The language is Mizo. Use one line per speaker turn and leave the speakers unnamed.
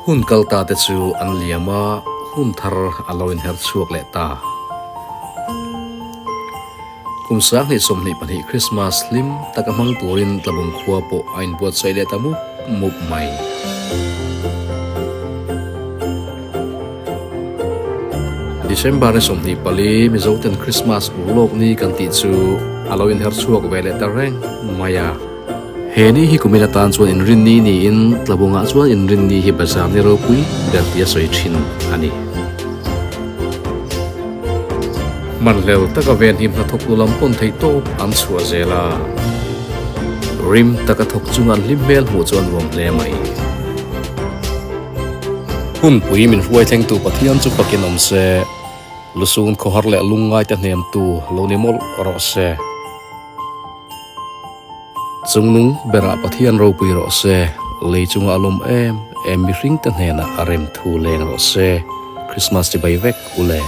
Hun kal ta te chu an liam a, hun thar a lo inher chhuak leh ta. Kum 2022 Krismas hlim taka hmang turin Tlabung khua pawh a inbuatsaih leh ta mup mup mai. December ni 24 Mizoten Krismas urlawk ni kan tih chu a lo inher chhuak ve leh ta reng mai a. He ni hi kumin atan chuan inrinni niin Tlabungah chuan inrinni hi bazar ni ropui ber tih a sawi thin a ni. Hmanhlel taka venhim hnathawk tu lam pawn theih tawp an chhuah zel a, rim taka thawk chunga an hlim hmel hmuh chu a nuam hle mai. Hunpui min hruai thlengtu Pathian chu fakin awm se, lusun khawhar leh lungngaite hnemtu lo ni mawlh rawh se. Chungnung berah Pathian ropui rawh se, lei chunga a lawm em em mihringte hnenah a rem thu leng rawh se, Christmas chibai vek u le.